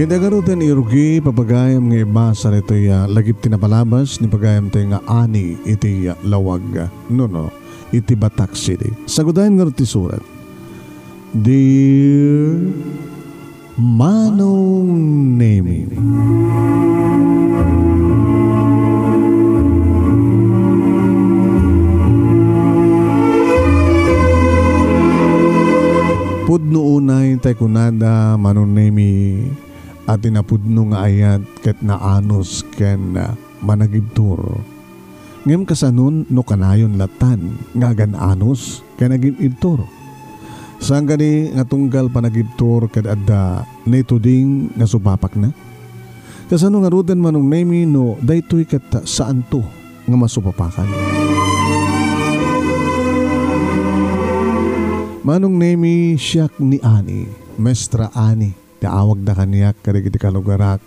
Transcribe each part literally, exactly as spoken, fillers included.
Dagaro ten irugi, papagayam nga ibasa ditoy, ah, lagip ti napalabas ni pagayam tayo nga Ani iti, ah, lawag, ah, no, no, iti Batac City. Sagudayan ngarud ti surat. Dear Manong Nemi. Pudno unay tay kunada, Manong Nemi, a ti napudno nga ayat ket naanus ken managibtur. Ngem kasanon no kanayon latan nga agan-anus ken agib-ibtur? Saan kadi nga tunggal panagibtur ket adda naituding nga supapakna? Kasano ngaruden, Manong Nemi, no daytoy ket saanto nga masupapakan? Manong Nemi, siak ni Ani, Maestra Ani, ti awagda kaniak kadagiti kalugarak,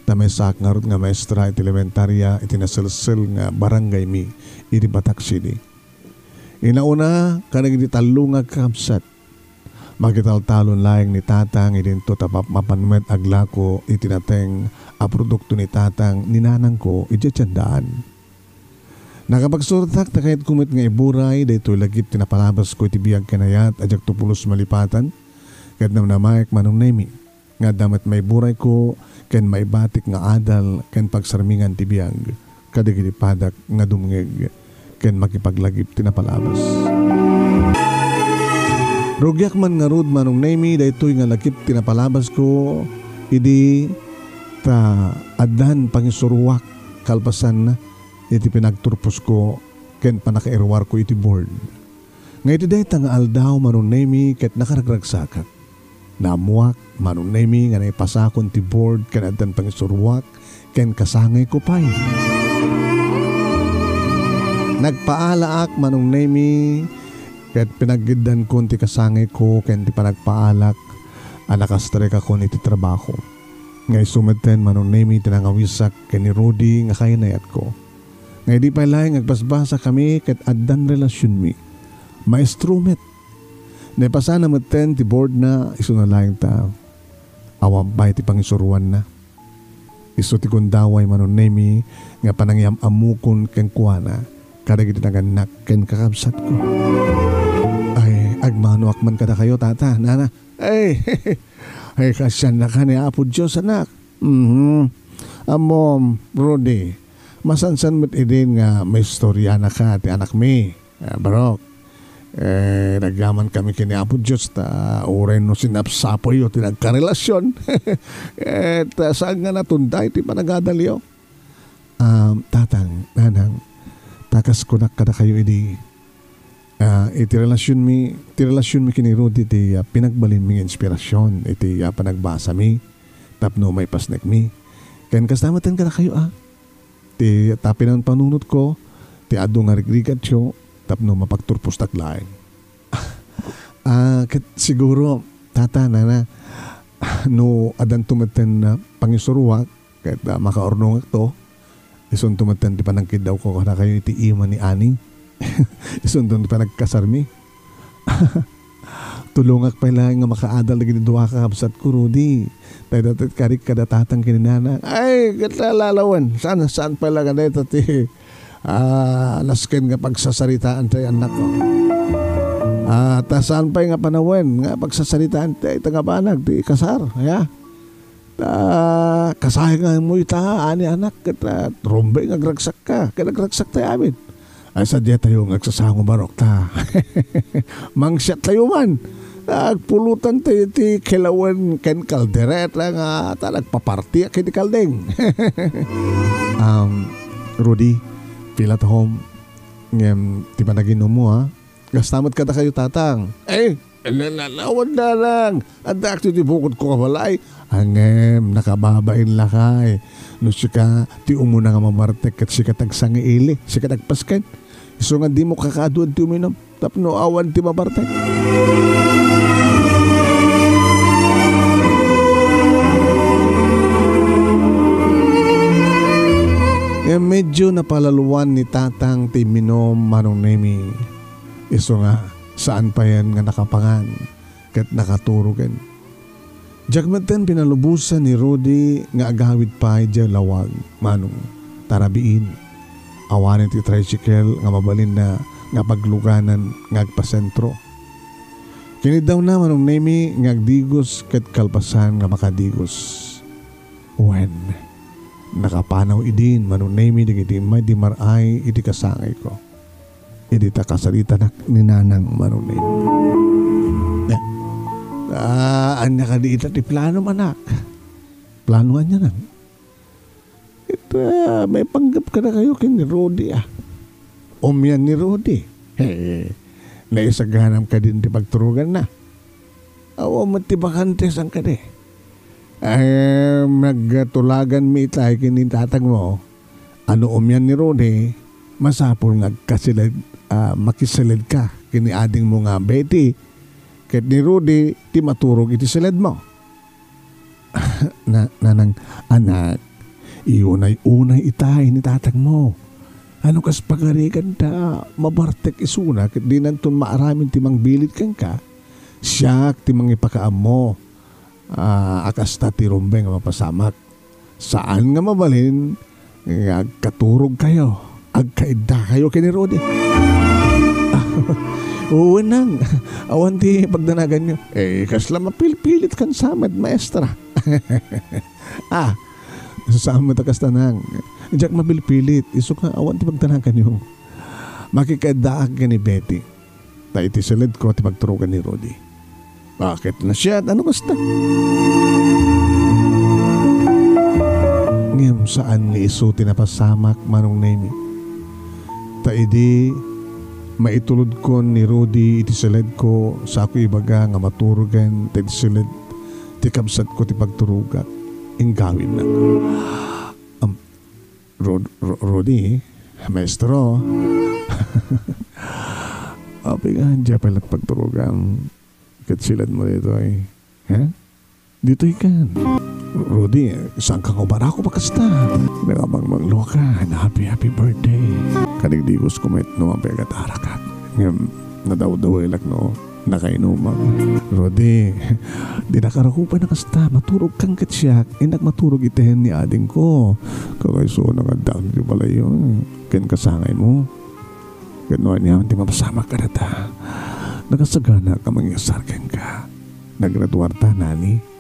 ta maysaak ngarud nga maestra iti elementaria iti naselsel nga barangaymi iti Batac City. Inauna kadagiti tallo nga kakabsat, makitaltalon laeng ni Tatang idinto ta map-, mapan met aglako iti nateng a produkto ni Tatang ni Nanangko idiay tiendaan. Nakapagsurotak ta kayatko met nga iburay daytoy lagip ti napalabasko iti biag ken ayat a diakto pulos malipatan, ket namnamaek, Manong Nemi, nga adda met maiburayko ken maibatik nga adal ken pagsarmingan ti biag kadagiti padak nga dumngeg ken makipaglagip ti napalabas. Rugiak man ngarud, Manong Nemi, daytoy nga lagip ti napalabasko idi ta addan pangisuruak kalpasanna iti pinagturposko ken pannakairuarko iti board. Nga iti dayta nga aldaw, Manong Nemi, ket nakaragragsakak. Naammoak, Manong Nemi, nga naipasakon ti board ken addan pangisuruak ken kasangayko pay. Nagpaalaak, Manong Nemi, ket pinaggiddankon ti kasangayko ken ti panagpaalak a nakastrekakon iti trabaho. Nga isu metten, Manong Nemi, ti nangawisak ken ni Rudy nga kainayatko. Nga idi pay laeng agbasbasakami ket addan relasionmi. Maestro met. Naipasana metten ti boardna, isuna laeng ta awan pay ti pangisuruanna. Isu ti gundaway, Manong Nemi, nga panangyam-ammokon kenkuana kadagiti nagannak ken kakabsatko. Ay, agmanoak man kadakayo, Tata, Nana. Ay, ay, kasyanna ka ni Apo Dios, anak. Mhm. Ammom, Rudy, masansan met idin nga maistoriana ka ti anakmi. Ah, barok. Eh, nagyamankami ken ni Apo Dios ta uray no sinapsapulyo ti nagkarelasion. Eh, ta saan nga natunda iti panagadalyo? Um, Tatang, Nanang, ta kas kunak kadakayo idi, ah, iti relasionmi, ti relasionmi ken ni Rudy ti, ah, pinagbalinmi nga inspirasion iti, ah, panagbasami tapno maipasnekmi. Ken kasta metten kadakayo, ah, ti tapinan-panunotko ti adu nga rigrigatyo tapno mapagturpostak laeng. Ah, ket siguro, Tata, Nana, no addanto metten, ah, pangisuruak, ket, ah, makaurnongakto, isunto metten ti panagkiddawko kadakayo iti ima ni Ani. Isunto ti panagkasarmi. Tulongak pay laeng nga makaadal dagiti dua a kakabsatko, Rudy. Dayta ti karik kada Tatang ken ni Nana. Ay, ket lalawen. Saan, saan pay la nga dayta ti, ah, nasken nga pagsasaritaan ti annakko. Ah, ta saan pay nga panawen nga pagsasaritaan ti, ita nga banag ti kasar, ya? Ta, kasayanganmo ita, ani anak, ket, ah, rumbeng nga agragsakka, ket agragsak tayo amin. Ay, sadiay tayo nga agsasango, barok, ta mangsiat tayo man. Agpulutan tayo ti kilawen ken kaldereta nga ta nagpapartiak iti kaldeng. Um, Rudy, feel at home. Ngem, ti panaginummo, ha? Kasta met kadakayo, Tatang. Eh, nananawan, Nanang. Addaak ti bukodko a balay. Ngem, nakababain lakay. No sika ti umuna nga mabartek ket sika ti agsangiili, sika ti agpasken. Isu nga dimo kakaaduan ti uminum tapno awan ti mabartek. Ngem medyo napalaluan ni Tatang ti imminum, Manong Nemi. Isu nga, saan payen nga nakapangan ket nakaturogen. Diak metten pinalubosan ni Rudy nga agawid pay diay lawag, Manong, ta rabiin. Awanen ti tricycle nga mabalinna nga pagluganan nga agpasentro. Kiniddawna, Manong Nemy, nga agdigos ket kalpasan nga makadigos. Wen, nakapanaw idin, Manong Nemy, dagiti immay di mar-ay iti kasangayko. Idi ta kasaritanak ni Nanang, Manong Nemy. Ah, ania kadi ita ti planom, anak? Plano ania, Nang? Ita, maipanggep kadakayo ken ni Rudy, a. Umian ni Rudy. He, naisaganam kadin ti pagturoganna. Awan met ti bakante, saan kadi? Ay, nagtulaganmi itay ken ni tatangmo. A no umian ni Rudy, masapul nga agkasiled-, a, makiseledka ken ni adingmo nga Betty, ket ni Rudy ti maturog iti seledmo. Na-, nanang, anak, iunay-unay itay ni tatangmo. A no kas pagarigan ta, mabartek isuna ket dinanton maaramid ti mangbilin kenka. Siak ti mangipakaammo, a, a kasta ti rumbeng a mapasamak. Saan nga mabalin nga agkaturogkayo, agkaiddakayo ken ni Rudy. Wen, Nang, awan ti pagdanaganyo. Eh, kasla mapilpilitkan sa met, maestra. Ah, sa met a kasta, Nang. Diak mapilpilit, isu nga awan ti pagdanaganyo. Makikaiddaak ken ni Betty. Ta iti seledko ti pagturogan ni Rudy. Bakit na siya? Ano kasta? Ngem saan nga isu ti napasamak, Manong Nemy. Ta idi maitulodkon ni Rudy iti seledko, saanko ibaga nga maturogen ta iti seled ti kabsatko ti pagturogak. Inggawidna. Am, Rod-, Ro-, Rudy, maestro. Apay nga, diay pay la't pagturogan ket seledmo ditoy? Ha? Ditoy kan. Rudy, saanka nga umarakop a kasta? Nakamangmanglo ka. Happy, happy birthday. Kadigdigos ko met no mapagatarakak. Ngem, nadawdawelak no nakainumak. Rudy, di nakarakupan a kasta. Maturog kan ket siak. Innak maturog iten ni adingko. Kakaisuna nga addaak iti balayo. Ken kasangaymo. Ket no aniaman ti mapasamak kadata, nakasagana a mangisar kenka. Nagraduarta, nani?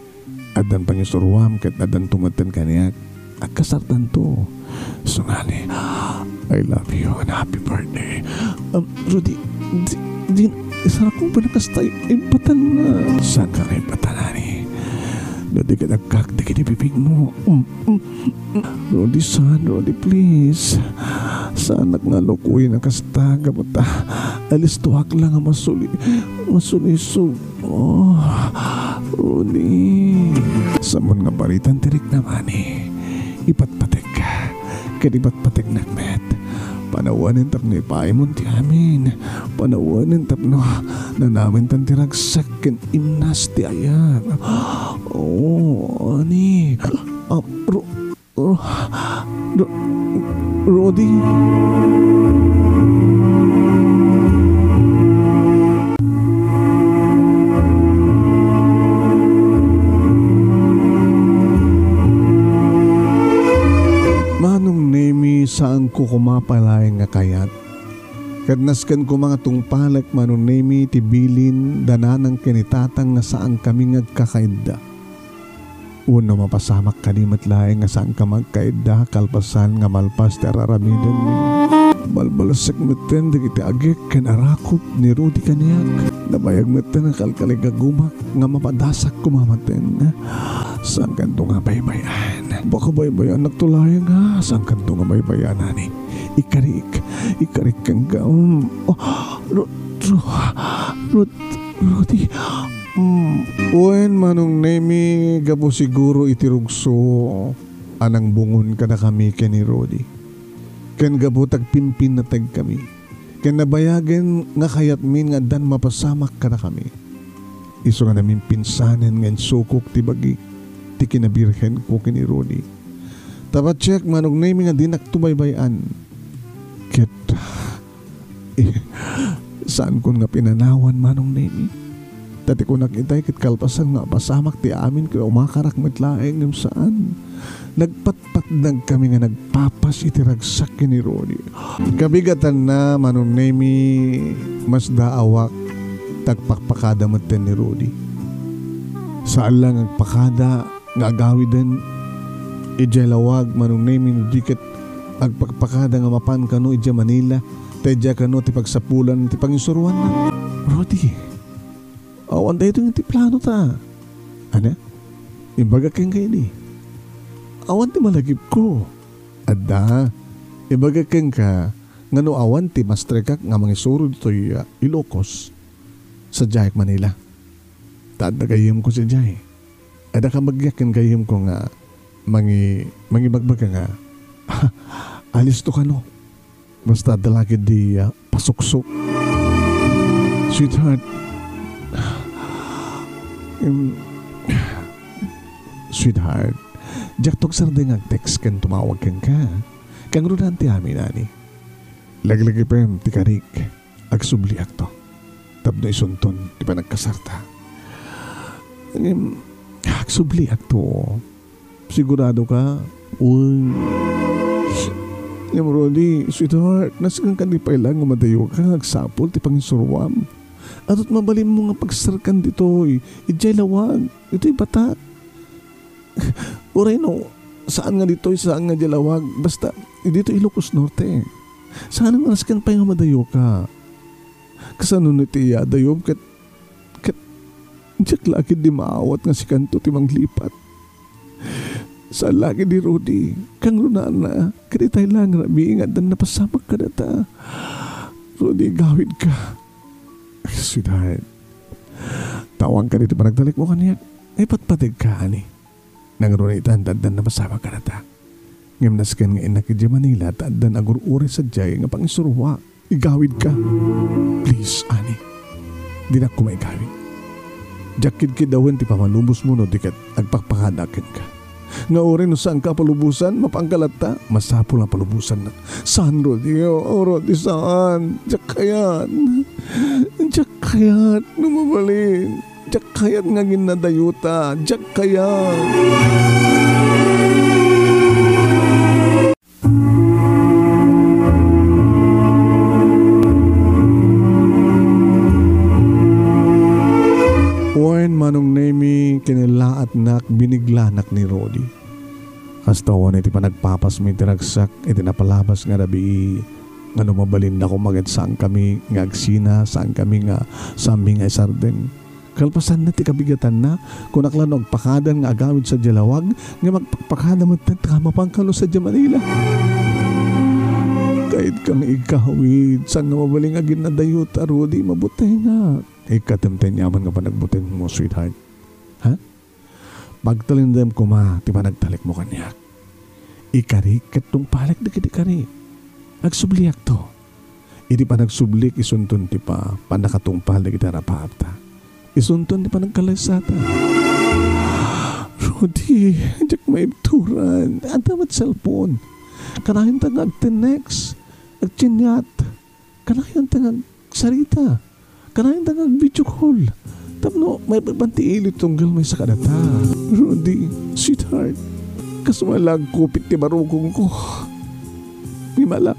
Addan pangisuruam ket addanto metten kaniak. Agkasartanto. Sungani, I love you and happy birthday. Um, Rudy, di, di, isarakupan a kasta, imbatan na. Saanka nga imbatan, nani? No di ket agkak dagiti bibigmo. Mm, mm. Rudy, saan, Rudy, please. Saanak nga lukuyen a kasta, gapu ta alistoak la nga masuli-, masulisog. Oh, Rudy. Samoan nga baritan ti riknam, ani. Ipatpatek. Ket ipatpateknak met. Panawanen tapno ipaimon ti amin. Panawanen tapno nanamintan ti ragsak ken imnas ti ayat. Oh, ani. Ah, Ru-, Ru-, Ru-, Rudy. Manong Nemy, saanko koma pay laeng nga kayat. Ket nasken koma nga tungpalek, Manong Nemy, ti bilin da nanang ken ni tatang nga saankami nga agkakaidda. Wenno mapasamak kadi met laeng nga saanka nga agkaidda kalpasan nga malpas ti ar-aramidenmi. Balbalsek metten dagiti agek ken arakop ni Rudy kaniak. Nabayag metten nga kalkaligagumak nga mapadasak koma metten. Saankanto nga baybay-an? Baka baybay-annakto laeng, a? Saankanto nga baybay-an, ani? Ikarik, ikarik kenka. Mm. Oh, Ru-, Ru-, Ru-, Rudy. Mm. Wen, Manong Nemy, gapu siguro iti rugso a nangbungon kadakami ken ni Rudy. Ken gapu ta agpimpinnategkami. Ken nabayagen nga kayatmin nga addan mapasamak kadakami. Isu nga namimpinsanen nga insukok ti bagi ti kinabirhenko ken ni Rudy. Ta patiek, Manong Nemy, nga dinakto baybay-an. Ket, eh, saankon nga pinanawan, Manong Nemy. Ket ti kunak itay ket kalpasan nga apasamak ti amin ket umakarak met laeng ngem saan. Nagpatpatnagkami nga nagpapas iti ragsak ken ni Rudy. Kabigatanna, Manong Nemi, masdaawak ta agpakpakada metten ni Rudy. Saan la nga agpakada nga agawiden idiay lawag, Manong Nemi, no di ket agpakpakada nga mapan kano idiay Manila, ta idiay kano ti pagsapulan ti panginsuroanna. Rudy, awan daytoy nga ti plano ta. Ania? Imbagak kenka idi. Awan ti malagipko. Adda, imbagak kenka nga no awan ti mastrekak nga mangisuro ditoy, ah, Ilocos, sadiak Manila. Ta adda gayyemko sadiay. Adda kabagiak ken gayyemko nga mangi-, mangibagbaga nga, "Alisto kano. Basta adda la ketdi, ah, pasuksok." Sweetheart. Em, sweetheart, diakto agsardeng nga agtext ken tumawag kenka. Kangrunan ti amin, ani. Laglagipen ti karik. Agsubliakto tapno isunton ti panagkasarta. Ngem, agsubliakto. Sigurado ka? Uy. Ngem, Rudy, sweetheart, nasken kadi pay laeng nga madayoka nga agsapul ti panginsuroam. Adu ti mabalinmo nga pagsarkan ditoy, idiay lawag, ditoy Batak. Uray no, saan nga ditoy, saan nga idiay lawag, basta, ditoy Ilocos Norte. Saan nga nasken pay nga madayoka? Kasano no iti iyadayom ket, ket diak la ketdi maawat nga sikanto ti manglipat? Saan la ketdi, Rudy, kangrunana, ket itay la nga rabii nga addan napasamak kadata. Rudy, gawidka. Sweetheart, ta awan kadi ti panagtalekmo kaniak. Ipatpategka, ani. Nangrunitan ta addan napasamak kadata. Ngem nasken nga innak idiay Manila ta addan agur-uray sadiay nga pangisuroak. Igawidka. Please, ani. Dinak koma igawid. Diak kidkidawen ti pamalubosmo no di ket agpakpakadak kenka. Nga uray no saanka a palubosan, mapanka latta, masapul a palubosannak. Saan, Rudy? O, Rudy, saan? Diak kayat. Diak kayat. No mabalin. Diak kayat nga aginnadayota. Diak kayat. Wen, Manong Nemi, kinallaatnak, biniglanak ni Rudy. Kasta wen iti panagpapasmi iti ragsak iti napalabas nga rabii, nga no mabalinna koma ket saankami nga agsina, saankami nga, saanmi nga isardeng. Kalpasanna ti kabigatanna, kunak la no agpakadan nga agawid sadiay lawag, ngem agpakpakada met ta mapan kano sadiay Manila. Kayatko nga igawid, saan nga mabalin nga aginnadayota, Rudy, mabutengak. Ikkatem ti aniaman nga panagbutengmo, sweetheart. Ha? Pagtalindem koma ti panagtalekmo kaniak. Ikarik ket tungpalek dagiti karik. Agsubliakto. Iti panagsublik, isunton ti pa-, pannakatungpal dagiti arapaapta. Isunton ti panagkalaysata. Rudy, diak maibturan. Adda met cellphone. Kanayonta nga agtinext, agchinat. Kanayonta nga agsarita. Kanayonta nga ag-video call. Tapno maipapan ti ili ti tunggal maysa kadata. Rudy, sweetheart, kas malagkupit ti barukongko. Ni mala.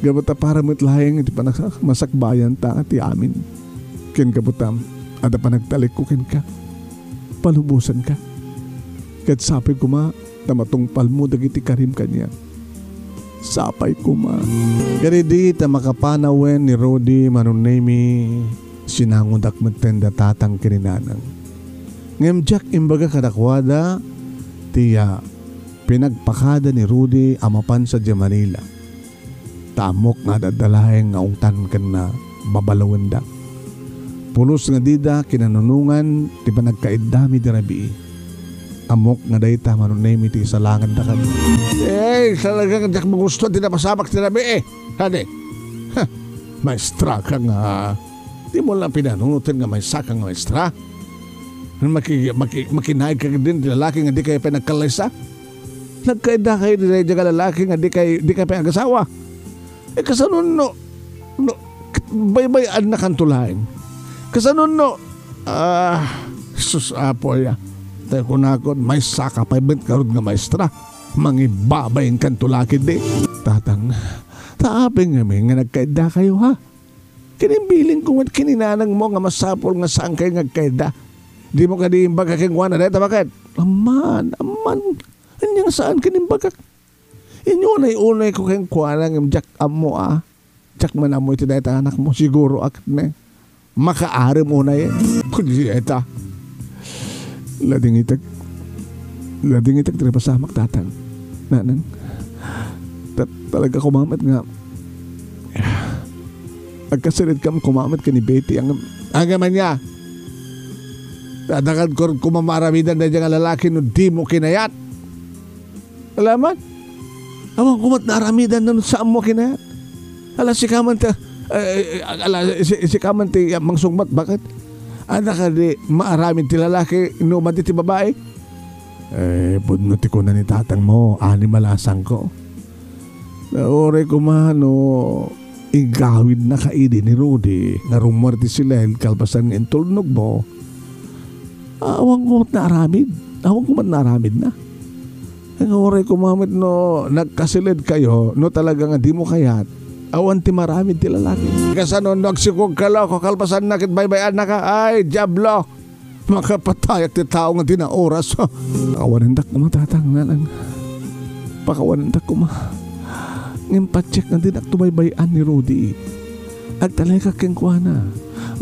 Gapu ta para met laeng iti panasak-, masakbayanta ti amin. Ken gapu ta, adda panagtalekko kenka. Palubosanka. Ket sapay koma, ta matungpalmo dagiti karim kaniak. Sapay koma. Ket idi ta makapanawen ni Rudy, Manong Nemi, sinangodak metten da tatang ken ni nanang. Ngem diak imbaga kadakuada ti, ah, pinagpakada ni Rudy a mapan sadiay Manila. Ta ammok nga adda laeng nga ungtan ken na babalawenda. Pulos nga dida kinanunongan ti panagkaiddami ti rabii. Ammok nga dayta, Manong Nemi, ti isalanganda kaniak. Eh, talagang diak magustuhan ti napasamak ti rabii, eh. Hadi. Ha, maestra ka nga. Dimo la pinanunoten nga maysa ka nga maestra. Maki-, maki-, makinaig ka din ti lalaki nga di kayo pay nagkalaysa. Nagkaidda kayo daydiay a lalaki nga di kay, di kay pay agasawa. Eh, kasano no, no, baybay-annakanto laeng. Kasano no? Ah, sus, Apo, ya. Tay kunakon, maysaka pay met ngarud nga maestra. Mangibabain kanto la ketdi. Tatang, ta apay ngamin nga nagkaiddakayo, ha? Kinimbiling ko met ken ni nanangmo nga masapul nga saan kayo nga agkaiddada. Dimo kadi imbaga kenkuana dayta, baket? Amman, amman. Ania nga saan ken imbagak? Inunay-unay ko kenkuana ngem diak ammo a. Diak man ammo iti dayta anakmo. Siguro a ket ne, makaarem unay. Punyeta. Ladingitek. Ladingitek ti napasamak, tatang. Nanang. Ta-, talaga koma met nga agkasiritkam koma met ken ni Betty. Ang, ang man niya. Adda kadi koma maaramidan daydiay nga lalaki no dimo kinayat. Alaman? Awan ko met naaramidanna no saanmo kinayat. Ala, sika man ti, eh, eh, ala, si-, sika man ti, ah, mangsungbat, baket? Adda kadi maaramid ti lalaki no madi ti babai? Eh, pudno ti kuna ni tatangmo, animalasangko. Uray koma no igawidnaka idi ni Rudy nga rummuar ti siled kalpasan nga intulnogmo. Awan ko met naaramid. Awan ko met naaramidna. Nga uray koma met no nagkasiledkayo, no talaga nga dimo kayat, awan ti maaramid ti lalaki. Kasano no agsikog ka, loko, kalpasanna ket baybay-annaka? Ay, diablo! Makapatayak ti tao nga di naoras. Pakawanendak koma, tatang, nanang. Pakawanendak koma. Ngem patiek nga dinakto baybay-an ni Rudy. Agtalekak kenkuana.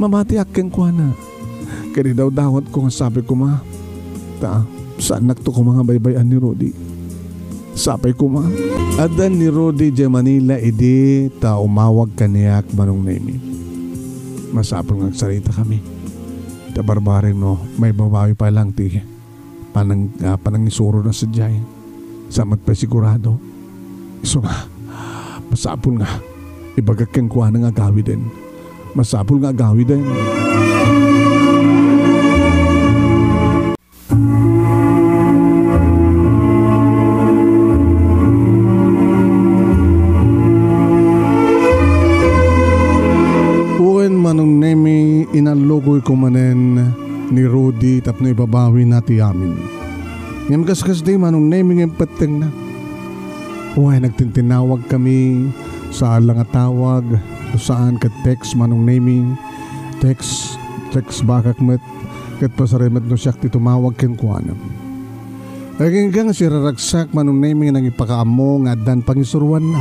Mamatiak kenkuana. Ket idawdawatko nga sapay koma. Ta, saannakto koma nga baybay-an ni Rudy. Sapay koma. Adda ni Rudy idiay Manila idi ta umawag kaniak, Manong Nemy. Masapul nga agsaritakami. Ta barbareng no maibabawi pay lang ti panang-, ah, panangisurona sadiay. Saan met pay sigurado. Isu nga, masapul nga ibagak kenkuana nga agawiden. Masapul nga agawiden. Wen, Manong Nemy, inallugoyko manen ni Rudy tapno ibabawina ti amin. Ngem kaskasdi, Manong Nemy, ngem pettengna. Wen, nagtintinawagkami, saan la nga tawag, no saan ket text, Manong Nemy. Text, text back-ak met, ket pasarem met no siak ti tumawag kenkuana. Agingga nga siraragsak, Manong Nemy, nga nangipakaammo nga addan pangisuroanna.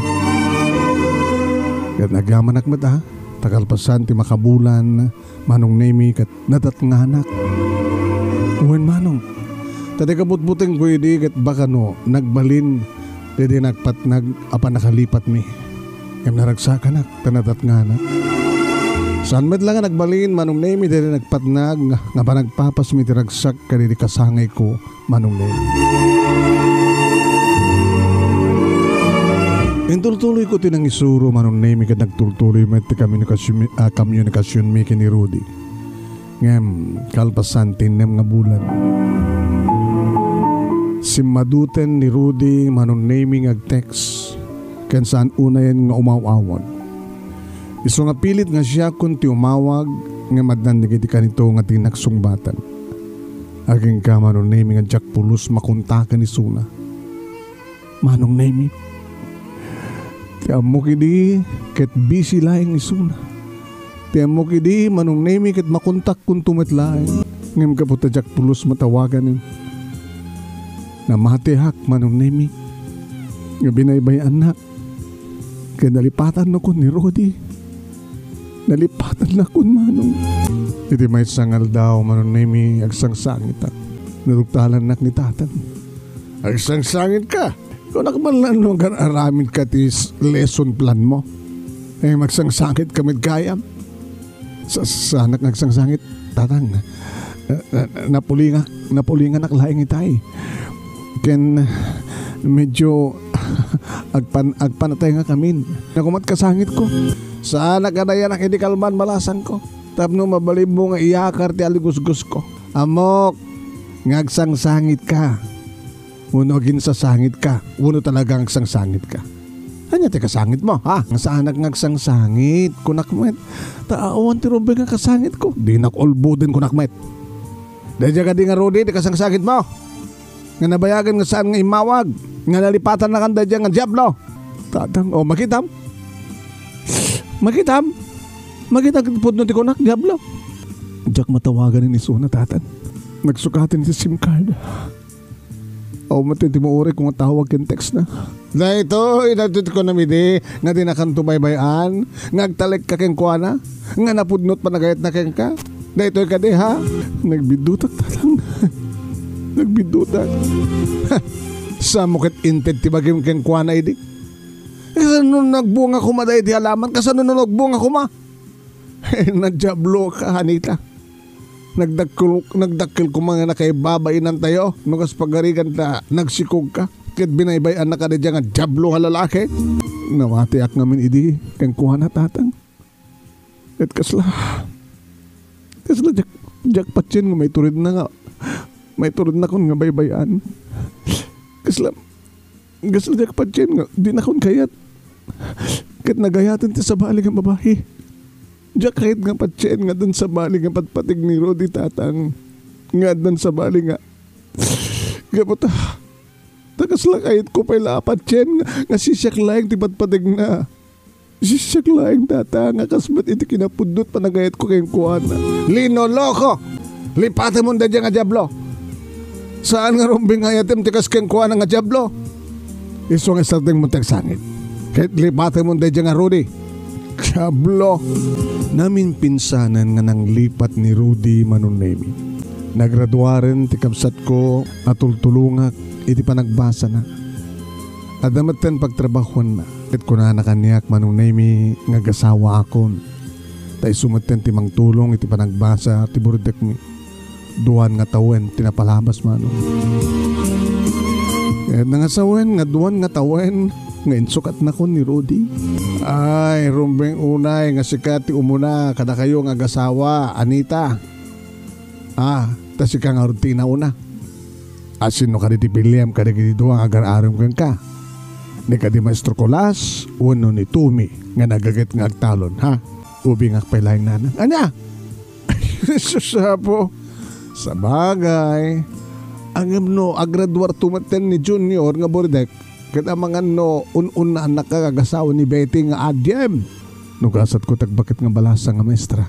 Ket nagyamanak met, a, ta kalpasan ti makabulan, Manong Nemy, ket nadatnganak. Wen, Manong, ta ti kabutbutengko idi ket baka no nagbalin daydi nagpatnag a pannakalipatmi. Ngem naragsakanak ta nadatnganak. Saan met la nga nagbalin, Manong Nemy, daydi nagpatnag nga, nga panagpapasmi ti ragsak kadaydi kasangayko, Manong Nemy. Intultuloyko ti nangisuro, Manong Nemy, ket nagtultuloy met ti komunikasion-, ah, komunikasionmi ken ni Rudy. Ngem, kalpasan ti innem nga bulan, simmaduten ni Rudy, Manong Nemy, nga agtext ken saan unayen nga umaw-awag. Isu nga pilit nga siakon ti umawag, ngem addan dagiti kanito nga dinak sungbatan. Agingga, Manong Nemy, nga diak pulos makontaken isuna. Manong Nemy, ti ammok idi ket busy laeng isuna. Ti ammok idi, Manong Nemy, ket makontakkonto met laeng. Ngem gapu ta diak pulos matawaganen, namatiak, Manong Nemy, nga binaybay-annak. Ket nalipatannakon ni Rudy. Nalipatannakon, Manong. Iti maysa nga aldaw, Manong Nemy, agsangsangitak. Naduktalannak ni Tatang. Agsangsangitka? Kunak man lang no agar-aramidka ti s-, lesson planmo. Eh, magsangsangitka met gayam. Sa-, saanak nga agsangsangit, Tatang. Eh, eh, napulinga-, napulinganak laeng itay. Ken medyo agpan-, agpanatengakamin. Nakumat kasangitko. Saanak nga nayanak idi kalman, malasangko. Tapno mabalinmo nga iyakar ti aligusgusko. Ammok nga agsangsangitka. Wenno aginsasangitka. Wenno talaga nga agsangsangitka. Ania ti kasangitmo, ha? Saanak nga agsangsangit, kunak met. Ta awan ti rumbeng nga kasangitko. Dinak ulboden, kunak met. Daydiay kadi nga Rudy ti kasangsangitmo. Nga nabayagen nga saan nga immawag. Nga nalipatannakan daydiay nga diablo. Tatang, o, makitam? Makitam? Makitam ket pudno ti kunak, diablo. Diak matawagan ni isuna, tatang. Nagsukaten ti SIM card. Awan met ti mauray ko nga tawag ken text na. Daytoy, daytoy ti kunam idi, nga dinakanto baybay-an, nga agtalekka kenkuana, nga napudno ti panagayatna kenka. Daytoy kadi, ha? Nagbiddutak, tatang. Nagbiddutak. Ha! Saanmo ket inted ti bagim kenkuana idi? Kasano no agbunga koma daydi alaman? Kasano no agbunga koma? Nadiabloka, Anita. Nagdakkel, nagdakkel koma nga nakaibabainan tayo, no kas pagarigan ta nagsikog ka. Ket binaybay-annaka daydiay nga diablo nga lalaki. Namatiak ngamin idi kenkuana, tatang. Ket kasla, kasla diak, diak patien nga maituridna nga, maituridnakon nga baybay-an. Kasla, Kasla diak patien nga dinakon kayat. Ket nagayaten ti sabali nga babai. Diak kayat nga patien nga addan sabali nga patpatig ni Rudy, tatang. Nga addan sabali nga, gapu ta, ta kasla kayatko pay la a patien nga, nga sisiak laeng ti patpatigna. Sisiak laeng, tatang, nga kas met iti kinapudno ti panagayatko kenkuana. Linoloko! Lipatemon daydiay nga diablo! Saan nga rumbeng nga ayatem ti kas kenkuana nga diablo! Isu nga isardengmo ti agsangit. Ket lipatemon daydiay nga Rudy. Diablo! Naminpinsanen nga nanglipat ni Rudy, Manong Nemi. Nagraduaren ti kabsatko a tultulongak iti panagbasana. Adda metten pagtrabahuanna. Ket kunana kaniak, Manong Nemi, nga agasawaakon. Ta isu metten ti mangtulong iti panagbasa ti burdekmi. Duan nga tawen ti napalabas, Manong. Ket nangasawen nga duan nga tawen nga insukatnakon ni Rudy. Ay, rumbeng unay nga sika ti umuna kadakayo nga agasawa, Anita. Ah, ta sika ngarud ti inauna. A, sino kadi ti piliem kadagiti dua nga agar-arem kenka? Ni kadi Maestro Colas wenno ni Tommy nga nagaget nga agtalon, ha? Ubingak pay laeng, nanang. Ania? Sus, Apo. Sabagay. Ngem no agraduarto metten ni Junior nga burdek, ket amangan no un-unnaannaka nga agasawa ni Betty nga adiem. No gasatko ti agbaket nga balasang nga maestra,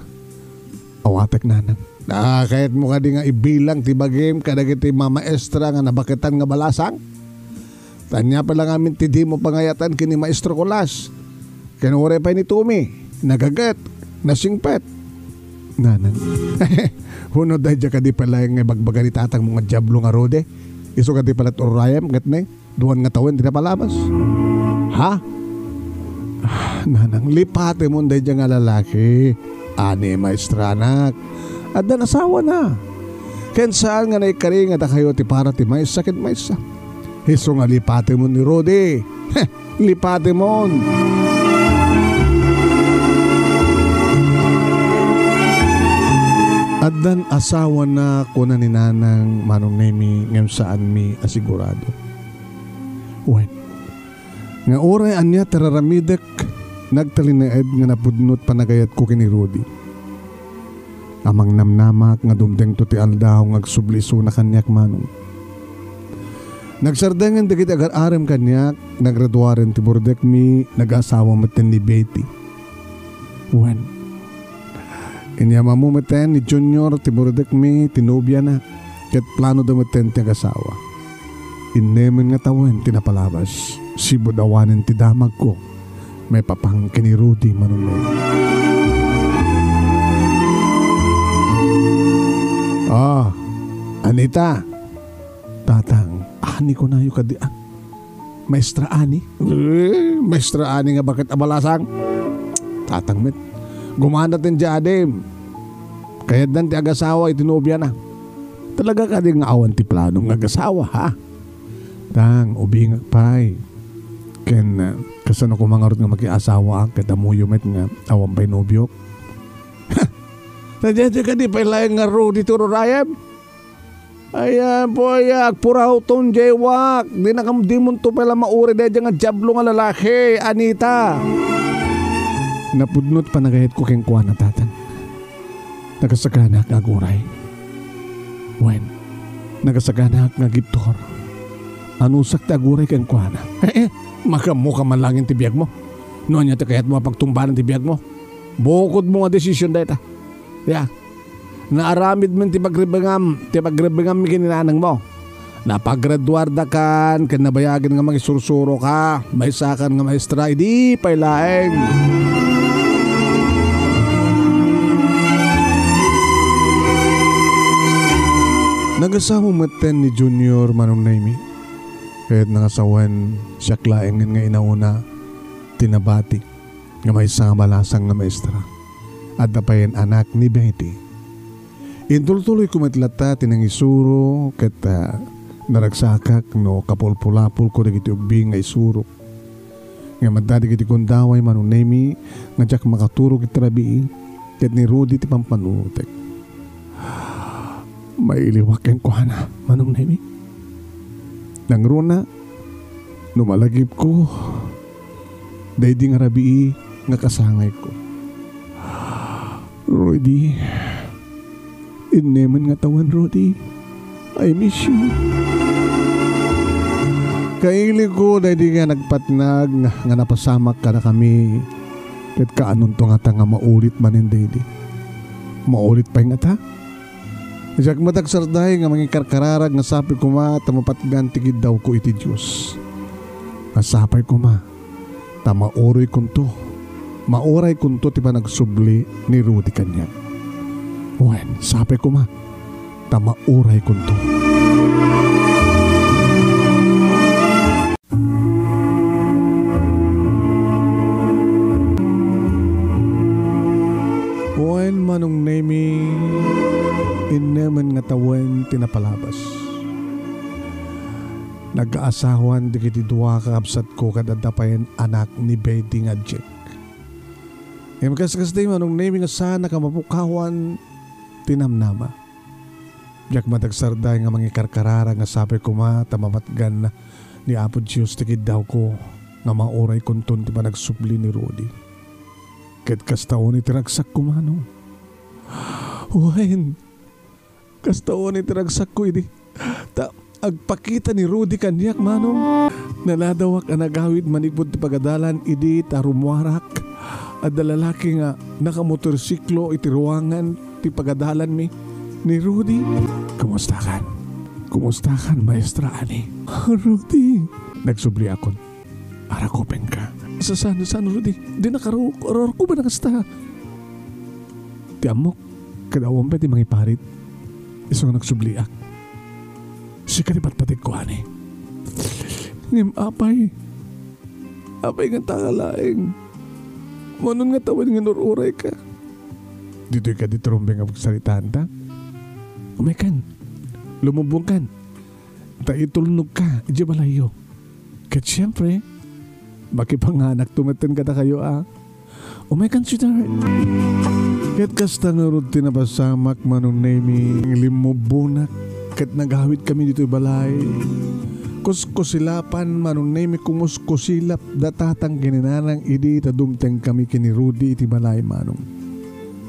awatek, nanang. Ah, kayatmo kadi nga ibilang ti bagim kadagiti mamaestra nga nabaketan nga balasang? Ta ania pay la ngamin ti dimo pangayatan ken ni Maestro Colas? Ken uray pay ni Tommy, nagaget, nasingpet. Nanang. Huno daydiay kadi pay laeng nga ibagbaga ni tatangmo nga diablo nga Rudy? Isu kadi pay la ti urayem ket ne? Duan nga tawen ti napalabas. Ha? Ah, nanang, lipatemon daydiay nga lalaki. Ani, maestranak. Addan asawana. Ken saan nga naikari nga dakayo ti para ti maysa ken maysa. Isu nga lipatemon ni Rudy. Heh, lipatemon. Addan asawana, kuna ni nanang, Manong Nemi, ngem saanmi a sigurado. Wen, nga uray ania ti ar-aramidek, nagtalinaed nga napudno ti panagayatko ken ni Rudy. Amangnamnamak nga dumtengto ti aldaw nga agsubli isuna kaniak, Manong. Nagsardengen dagiti agar-arem kaniak, nagraduaren ti burdekmi, nag-asawa metten ni Betty. Wen, inyamammo metten ni Junior ti burdekmi, ti nobiana, ket planoda metten ti agasawa. Innemen nga tawen ti napalabas, sibud awanen ti damagko maipapan ken ni Rudy, Manong Nemi. Ah, Anita, Tatang, Ani kunayo kadi, ah? Maestra Ani? Eh, Maestra Ani nga baket a balasang? Tatang met. Gumana ten diadim. Kayatdan ti agasawa iti nobiana. Talaga kadi nga awan ti planom nga agasawa, ha? Tang, ubingak pay. Ken, ah, kasano koma ngarud nga makiasawaak ket ammoyo met nga awan pay nobiok? Daydiay kadi pay laeng nga Rudy ti urayem? Ayan po, aya, agpurawton, jaywak. Di na kam-, dimonto pay la mauray daydiay nga diablo nga lalaki, Anita. Napudno ti panagayatko kenkuana, Tatang. Nagasaganak nga aguray. Wen, nagasaganak nga agibtur. Anusak ti aguray kenkuana. Eh, eh, magammo ka man laeng ti biagmo. No ania ti kayatmo a pagtumbanan ti biagmo? Bukodmo nga desisyon dayta. Ya. Naaramid men ti pagrebengam, ti pagrebengam ken ni nanangmo. Napagraduardakan ken nabayagen nga mangisursuroka, maysakan nga maestra, idi pay laeng. Nagasawa metten ni Junior, Manong Nemy, ket nangasawen siak laengen nga inauna ti nabati nga maysa nga balasang nga maestra. Adda payen anak ni Betty. Intultuloyko met latta ti nangisuro ket, ah, naragsakak no kapulpulapolko dagiti ubbing nga isurok. Ngem adda dagiti gundaway, Manong Nemy, nga diak makaturog iti rabii, ket ni Rudy ti pampanunotek. Mailiwak kenkuana, Manong Nemy. Nangruna, no malagipko, daydi nga rabii nga kasangayko. Rudy, innemen nga tawen, Rudy. I miss you. Kailiko daydi nga nagpatnag nga, nga napasamak kadakami, ket kaanonto ngata nga maulit manen daydi? Maulit pay ngata? Diak met agsarday nga mangikarkararag nga sapay koma ta mapatgan ti kiddawko iti Dios. Nga sapay koma ta mauroykonto. Mauraykonto ti panagsubli ni Rudy kaniak. Wen, sapay koma ta mauraykonto. Wen, Manong Nemy, innemen nga tawen ti napalabas. Nagkaasawan dagiti dua a kakabsatko ket adda payen anak ni Betty nga Jack. Ngem kas-, kasta, Manong Nemy, nga saanak a mapukawan ti namnama. Diak met agsarday nga mangikarkararag nga sapay koma ta mapatgan ni Apo Dios ti kiddawko nga mauraykonton ti panagsubli ni Rudy. Ket kasta unay ti ragsakko, Manong. Wen, kasta unay ti ragsakko idi ta agpakita ni Rudy kaniak, Manong. Naladawak a nagawid manipud ti pagadalan idi ta rummuarak. Adda lalaki nga nakamotorsiklo iti ruangan ti pagadalanmi ni Rudy. "Kumustakan? Kumustakan, Maestra Ani?" "Rudy," nagsubliakon. "Arakupenka." "Sa-, saan, saan, Rudy? Di nakaro-, arakupen a kasta." "Ti ammok, kada awan pay ti mangiparit." Isu nga nagsubliak. "Sika ti patpategko, Ani." "Ngem apay, apay ngata laeng? Manon nga tawen nga inur-urayka." "Ditoy kadi ti rumbeng a pagsaritaanta? Umaykan, lumubbongkan, ta itulnogka idiay balayyo. Ket siempre, makipanganakto metten kadakayo a." "Umaykan, sweetheart." Ket kasta ngarud ti napasamak, Manong Nemy, limmubbonak ket nagawidkami ditoy balay. Kuskusilapan, Manong Nemy, kumuskusilap da Tatang ken ni Nanang idi ta dumtengkami ken ni Rudy iti balay, Manong.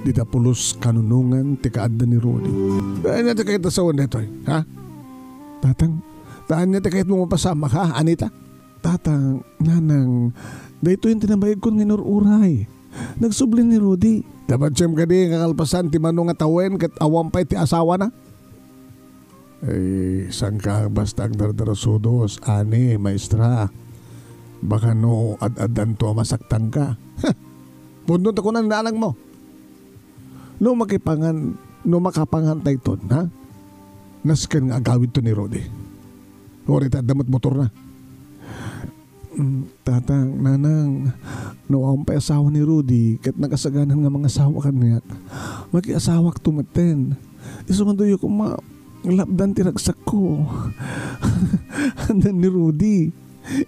Dita pulos kanunongan ti kaadda ni Rudy. "Ania ti kayatmo a sawen daytoy, ha? Tatang, ta ania ti kayatmo mapasamak, ha, Anita?" "Tatang, Nanang, daytoyen ti nabaigkon nga inur-uray. Nagsubli ni Rudy." "Napatsem kadi nga kalpasan ti mano nga tawen ket awan pay ti asawana?" "Ay, saanka basta agdardarasudos, Ani, Maestra. Baka no ad-addanto a masaktanka." "Huh! Pudno ta kuna ni nanangmo. No makipangan, no makapangan dayton, ha? Nasken nga agawidto ni Rudy. Uray ta adda met motorna." "Mm, Tatang, Nanang, no awan pay asawa ni Rudy, ket nakasaganan nga mangasawa kaniak, makiasawakto metten. Isu nga duyo koma, lapdan ti ragsakko." "Addan ni Rudy."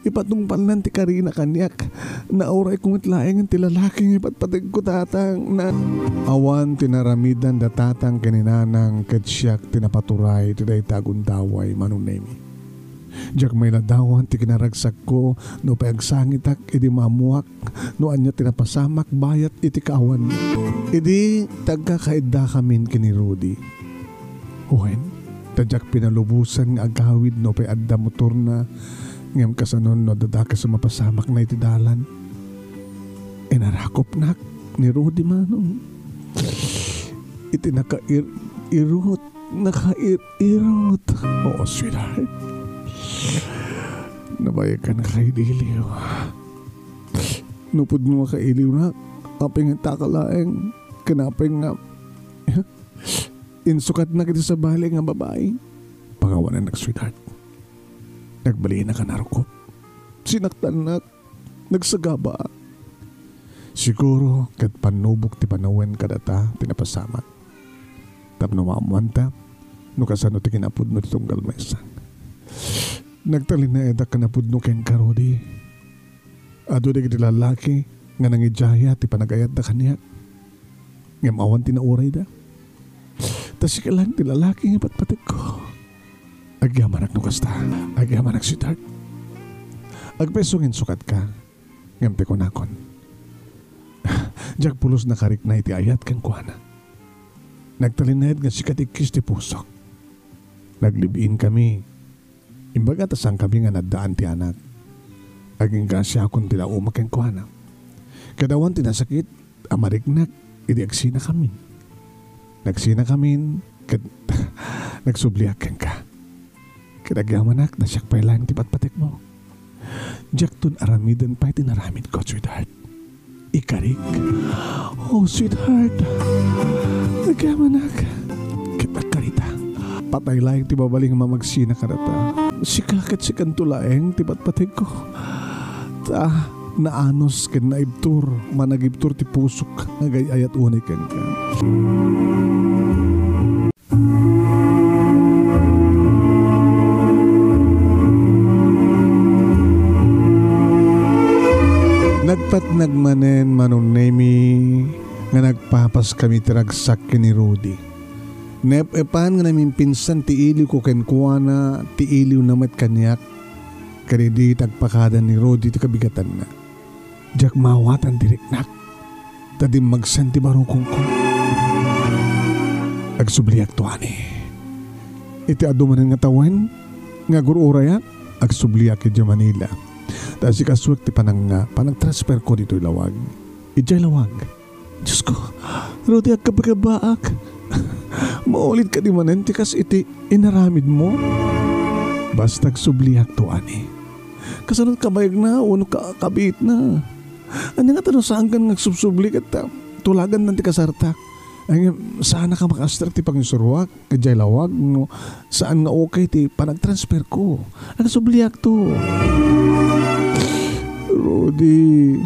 Ipatungpalnan ti karina kaniak. Naurayko met laeng ti lalaki nga ipatpategko, tatang. Na-, Awan ti naramidanda, tatang, ken ni nanang, ket siak ti napaturay iti dayta a gundaway, Manong Nemi. Diak mailadawan ti kinaragsakko no pay agsangitak idi maammoak no ania ti napasamak bayat iti kaawan. Idi ti agkakaiddakamin ken ni Rudy. Wen, ta diak pinalubosan nga agawid no pay adda motorna, ngem kasano no adda dakes a mapasamakna iti dalan? Inarakopnak ni Rudy, Manong. Iti nakair-irot, nakair-irot. Oo, sweetheart. Nabayagan a kailiwliw. Nupod no makailiwnak, apay nga taka laeng, ken apay nga insukatnak iti sabali nga babai? Pangawanennak, sweetheart. Nagbalinak a narukop. Sinaktannak. Nagsagabaak. Siguro ket pannubok ti panawen kadata ti napasamak. Tapno maammoanta no kasano ti kinapudno ti tunggal maysa. Nagtalinaedak a napudno kenka, Rudy. Adu dagiti lalaki nga nangidiaya ti panagayatda kaniak. Ngem awan ti naurayda. Ta sika laeng ti lalaki nga patpategko. Agyamanak no kasta. Agyamanak, sweetheart. Agpayso nga insukatka. Ngem ti kunakon, diak pulos nakarikna iti ayat kenkuana. Nagtalinaed nga sika ti ikkis ti pusok. Naglive-in kami. Imbaga ta saan kami nga naddaan ti anak. Agingga siakon ti lauma kenkuana. Ket awan ti nasakit a mariknak idi agsinakamin. Nagsinakamin ket nagsubliak kenka. Ket agyamanak, ta siak pay laeng ti patpatekmo. Diakton aramiden pay ti naramidko, sweetheart. Ikarik. Oh, sweetheart. Agyamanak. Ket agkarita. Patay laeng ti babaling mamagsinak kadata. Sika ket sikanto laeng ti patpategko. Ta naanus ken naibtur, managibtur ti pusok nga agay-ayat unay kenka. Nagpatnag manen, Manong Nemi, nga nagpapas kami ti ragsak ken ni Rudy. Naep-epan nga namimpinsan ti iliwko kenkuana, ti iliwna met kaniak, ket idi ti agpakada ni Rudy ti kabigatanna. Diak maawatan ti riknak, ta dimmagsen ti barukongko. Agsubliakto ani. Iti adu manen nga tawen nga agur-urayak, agsubliak idiay Manila. Ta asikasuek ti panang-, panagtransferko ditoy lawag. Idiay lawag. Diosko, Rudy, agkabkabaak. Maulit kadi manen ti kas iti inaramidmo? Basta agsubliakto ani. Kasano ti kabayagna wenno ka-, kabiitna? Ania ngata no saankan nga agsubsubli ket, ah, tulagantan ti kasartak? Ay, saannak a makaastrak ti pangisuroak idiay lawag no saan nga okay ti panagtransferko? Agsubliakto. Rudy,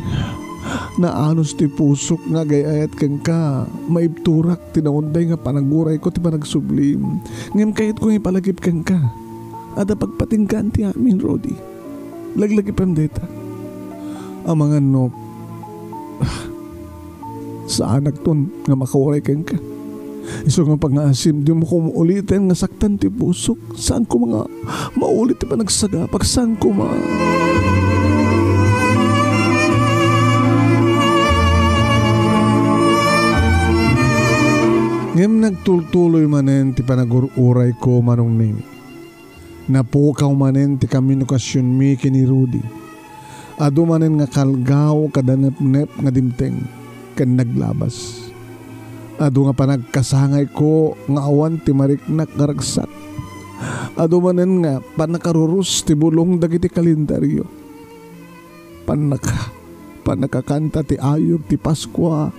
naanus ti pusok nga agay-ayat kenka. Maibturak ti naunday nga panagurayko ti panagsublim. Ngem kayatko nga ipalagip kenka. Adda pagpatinggaan ti amin, Rudy. Laglagipem dayta. Amangan no, ah, saanakton nga makauray kenka. Isu nga pangngaasim, dimo koma uliten nga saktan ti pusok. Saan koma nga maulit ti panagsagabak. Saan koma. Ngem nagtultuloy manen ti panagur-urayko, Manong Nemi. Napukaw manen ti komunikasionmi ken ni Rudy. Adu manen nga kalgaw kada nepnep nga dimteng ken naglabas. Adu nga panagkasangayko nga awan ti mariknak nga ragsak. Adu manen nga pannakarurus ti bulong dagiti kalendario. Pannaka-, pannakakanta ti ayog ti Paskua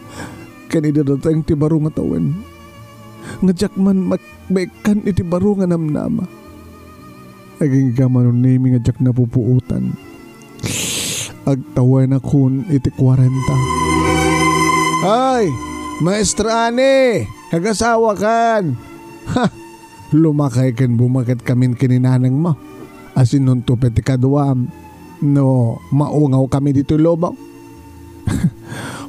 ken idi dateng ti baro nga tawen. Nga diak man mak-, maikkan iti baro nga namnama. Agingga, Manong Nemi, nga diak napupuotan. Agtawenakon iti kuarenta. Ay, Maestra Annie, agasawakan! Ha! Lumakay ken bumaketkamin ken ni nanangmo. Asinonto pay ti kaduam. no maungawkami ditoy lubong?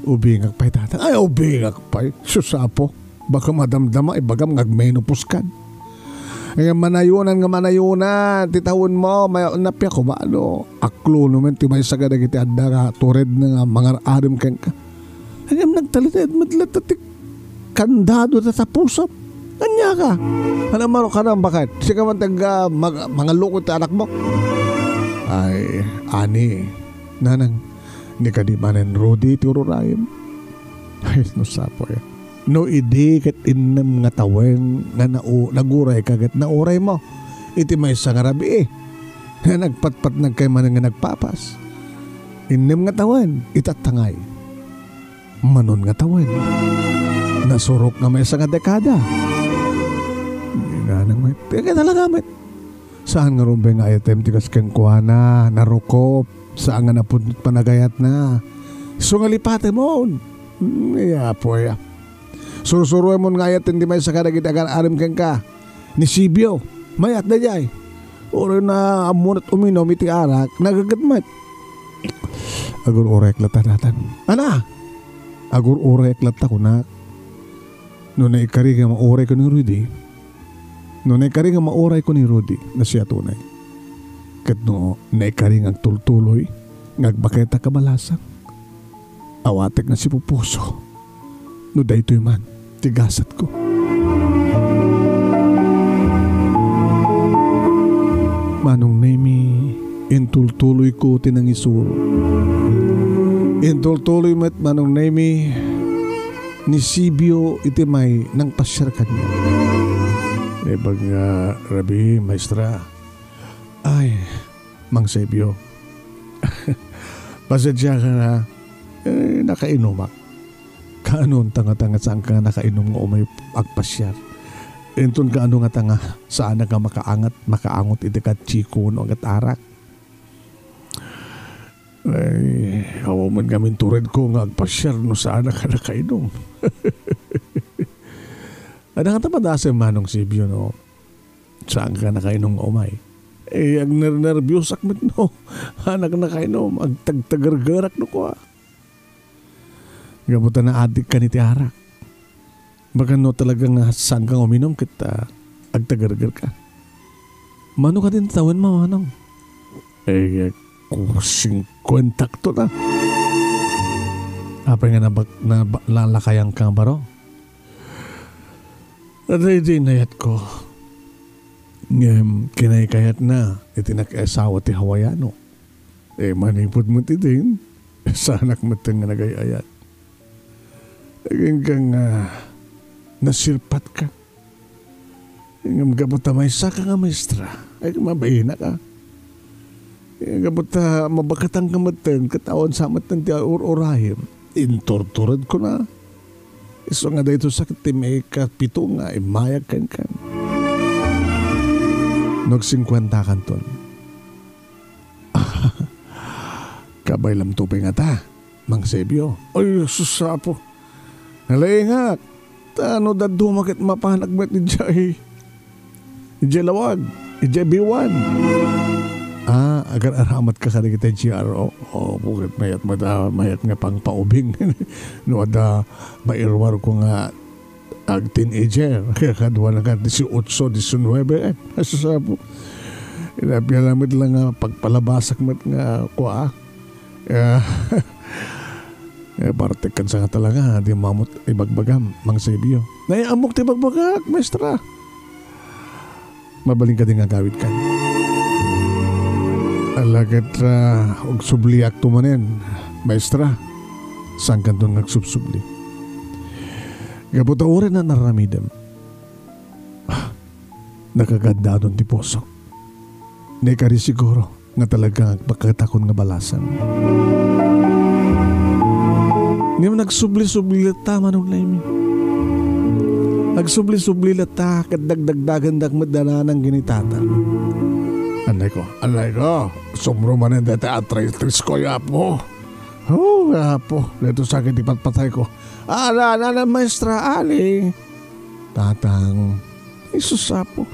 Ubingak pay, Tatang. Ay, ubingak pay. Sus, Apo. Baka madamdama, ibagam nga agmenopause kan. Ay, manayonan nga manayonan ti tawenmo, may, napia ko ba, no? Aklono men ti maysa kadagiti adda nga turedna nga mangar-arem kenka. Ay, nagtalinaed met latta ti kandado ta tapusom. Ania ka? Ano maro ka nang bakit? Sika man taga mag-, mangaloko ti anakmo? Ay, ani, nanang, ni kadi manen Rudy ti ururayem. Ay, no sapo ya. No idi ket innem nga tawen nga nau-, naguray ka ket nauray mo iti maysa nga rabii nga nagpatpatnag kay manen nga nagpapas. Innem nga tawen, itattangay. Manon nga tawen, nasurok nga maysa nga dekada. Nanang met. Kaya talaga met. Saan nga rumbeng nga ayatem ti kas kenkuana, narukop, saan nga napudno ti panagayatna. Isu nga lipatemon. Mm, iya, apo, iya. Sursuruemon nga ayaten ti maysa kadagiti agar-arem kenka. Ni Sibio, mayat daydiay. Uray na ammo met uminom iti arak, nagaget met. Agur-urayek latta, Tatang. Ana! Agur-urayek latta, kunak. No naikari nga maurayko ni Rudy, no naikari nga maurayko ni Rudy, no siak unay. Ket no naikari nga agtultuloy, nga agbaket a kabalasang, awatek nga sipupuso no daytoy man ti gasatko. Manong Nemi, intultuloyko ti nangisuro. Intultuloy met, Manong Nemi, ni Sibio iti may nangpasiar kaniak. Naimbag nga rabii, Maestra. Ay, Mang Sibio. Pasensiaka na. Eh, nakainumak. Kaano unta ngata nga saanka nga nakainom nga umay agpasiar? Inton kaano ngata nga saanak nga makaangat, makaangot iti katsiko wenno agat-arak? Ay, awan met ngamin turedko nga agpasiar no saanak a nakainom. Adda ngata padasem, Manong Sibio, no? Saanka nakainom nga umay? Eh, agnernerbiosak met no saanak nakainom, agtagtagergerak no kua. Gapu ta naadikkan iti arak. Baka no talaga nga saanka nga uminom ket, ah, agtagergerka. Mano kadin tawen, Manong? Eh, ku-, singkuentak to na. Apay nga nabak-, naba-, nalakayanka nga baro? Adda idi inayatko. Ngem kinaykayatna iti nakiasawa ti Hawaiano. Eh, manipud met idin, saanak metten nga nagay-ayat. Agingga nga nasirpatka. Ngem gapu ta maysaka nga maestra, ay, mabainak a. Ngem gapu ta mabakatanka metten, ket awan sa metten ti ur-urayem. Inturturedkona. Isu nga daytoy sa ket ti maikapito nga immayag kenka. No agsingkuentakanton. Kabaylamto pay ngata, Mang Sebio. Ay, sus, Apo. Nalaingak. Ta no dadduma ket mapanak met idiay, idiay lawag, idiay biwan. Ah, agar-aramatka kadagiti G R O. O, puket mayat met, ah, mayat nga pangpaubing. No adda mairuarko nga ag-teenager, kaya kaduana nga dieciocho, diecinuebe, eh, sus, Apo. Inapia lamet lang nga pagpalabasak met nga kua. Eh, eh, parte kan sa nga talaga, di mamut ibagbagam, Mang Sebio. Nay, ammok ti ibagbagak, maestra. Mabalin kadi nga agawidkan. Alagad, ah, agsubliakto manen, maestra. Saankanton nga agsubsubli? Gapu ta uray na naramidem, ah, nakagandadon ti pusok. Naikari siguro nga talaga nga agpakatakon nga balasang. Ngem nagsubli-subli latta, Manong Nemi. Nagsubli-subli latta ket dagdagdagendak met da nanang ken ni Tatang. Anay ko, anay ko, sumro manen dayta arthritis ko, Apo. Oh, Apo, daytoy sakit ti patpatayko. Ala, nanang maestra, ali. Tatang, ay, sus, Apo.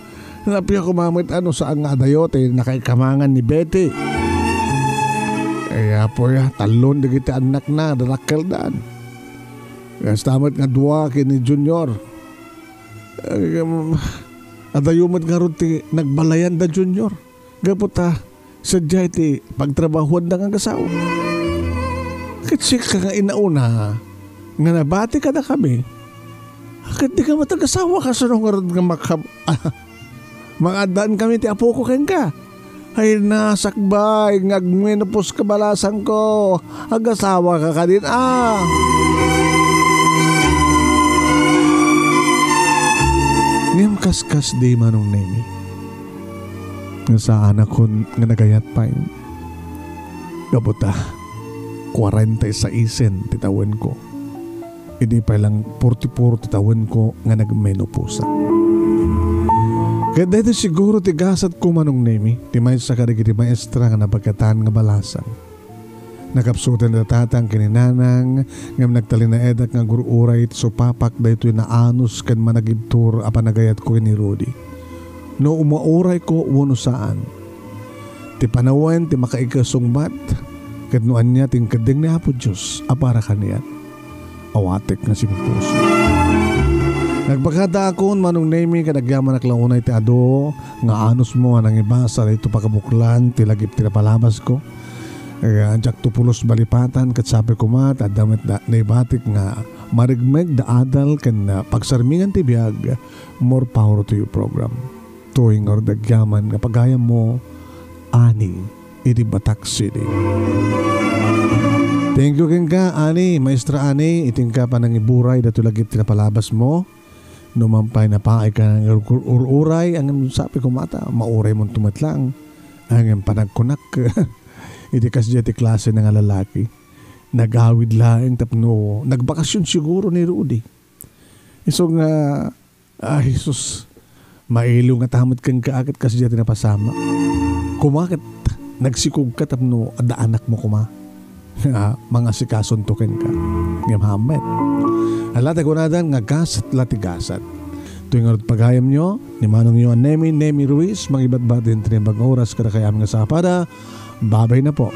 Napia koma met a no saan nga adayo ti nakaikamangan ni Betty. Apoya, tallon dagiti annakna, dadakkeldan. Kasta met nga dua ken ni Junior. Em, adayo met ngarud ti nagbalayan da Junior. Gapu ta, sadiay ti pagtrabahoanda nga agasawa. Ket sika nga inauna, nga nabati kadakami. Ket di ka met agasawa, kasano ngarud nga makab-, Mangaaddaan kami ti apoko kenka. Ay, nasakbay nga agmenopause ka balasangko. Agasawa ka kadin, a? Ngem kaskasdi, Manong Nemi, nga saanakon nga nagayat pay. Gapu ta, kuarenta y saisen ti tawenko. Idi pay lang forty-four ti tawenko nga nagmenopausa. Ket daytoy siguro ti gasatko, Manong Nemi, ti maysa kadagiti maestra nga nabagatan nga balasang. Nakapsuten da tatang ken ni nanang, ngem nagtalinaedak nga agur-uray ti supapak daytoy naanus ken managibtur a panagayatko ken ni Rudy. No umaurayko wenno saan, ti panawen ti makaikasungbat, ket no ania ti inkeddeng ni Apo Dios a para kaniak. Awatek nga simpuso. Nagbagadaakon, Manong Nemi, ket agyamanak la unay ti adu nga anusmo a nangibasa daytoy pakabuklan ti lagip ti napalabasko. Eh, diakto pulos balipatan ket sapay koma ta adda met da-, naibatik nga marigmeg da adal ken, ah, pagsarmingan ti biag, More Power to You program. Toy nga agyamanak nga pagayammo, Ani, iti Batac City. Thank you kenka, Ani, Maestra Ani, iti inka panangiburay daytoy lagip ti napalabasmo. No man pay napaay ka nga ur-, ur-, uray, ngem sapay koma ta, mauray mo met lang. Ngem panagkunak, iti kasdiay ti klase na nga lalaki. Nagawid laeng tapno nagbakasyon siguro ni Rudy. Isu nga, ah, Jesus, mailo nga ta met kenka ket kasdiay ti napasamak. Koma ket nagsikogka tapno adda anakmo koma nga mangasikaso kenka. Ngem hammet. Ala, ta kunadan nga gasat la ti gasat. Toy ngarud pagayamyo, ni manongyo a Nemi, Nemi Ruiz, mangibatbat iti naimbag nga oras kadakayo amin nga sapada. Babay na po.